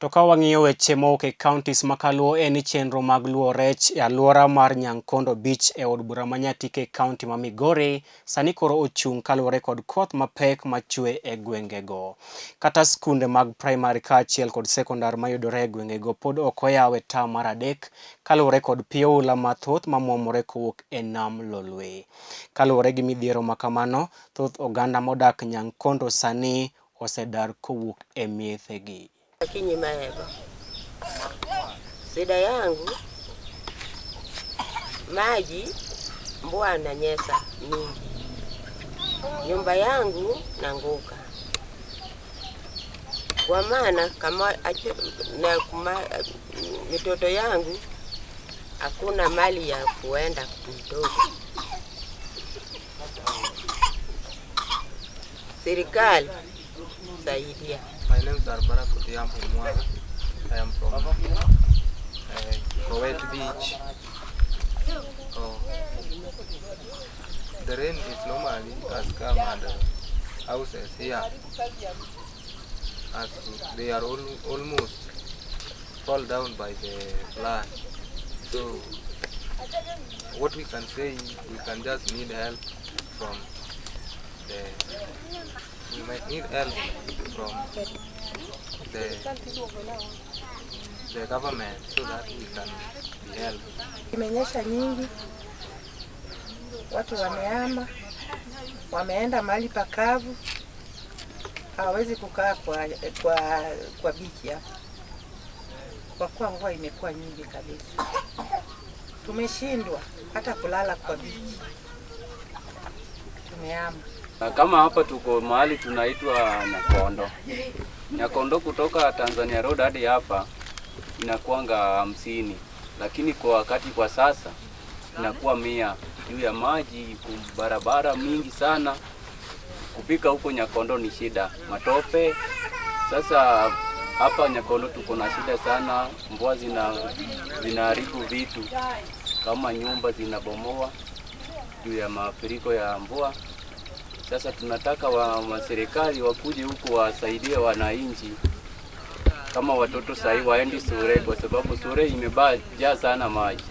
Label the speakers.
Speaker 1: To ka wang'iyo weche mowuok e counties makaluo en ni chenro mag luwo rech e alwora mar Nyankondo Beach e od bura ma Nyatike e county ma Migori sani koro ochung' kaluwore kod koth mapek machwe e gwengego. Kata skunde mag primary kaachiel kod sekondar mayudore e gwengego pod ok oyaw e term mar adek kaluwore kod pi oula mathoth mamuomore kowuok e nam Lolwe. Kaluwore gi midhiero makamano, thoth oganda modak Nyankondo sani osedar kowuok e miethegi.
Speaker 2: Akinyi Maego. Shida yangu maji, mvua nanyesha mingi, nyumba yangu nanguka, kwa maana kama na kuma, mitoto yangu hakuna mali ya kuenda mtoto. Serikali saidia.
Speaker 3: My name is Barbara Odhiambo Mwara. I am from Kuwait Beach. Oh, the rain is normally has come and houses here as they are almost fall down by the flood. So what we can say, we can just need help from the, we might need help from the government so that we can be helped.
Speaker 4: Imenyesha nyingi, watu wamehama, wameenda mahali pakavu, hawawezi kukaa kwa beach hapa kwa kuwa mvua imekuwa nyingi kabisa. Tumeshindwa hata kulala kwa beach, tumehama.
Speaker 5: Kama hapa tuko mahali tunaitwa Nyakondo. Nyakondo kutoka Tanzania Road hadi hapa inakuanga 50, lakini kwa wakati kwa sasa inakuwa 100 juu ya maji, barabara mingi sana. Kufika huko Nyakondo ni shida, matope. Sasa hapa Nyakondo tuko na shida sana, mvua zinaharibu vitu kama nyumba zinabomoa juu ya mafuriko ya mvua. Sasa tunataka wa serikali wakuje huku wasaidie wananchi. Kama watoto sahi waendi sure kwa sababu sure imejaa sana maji.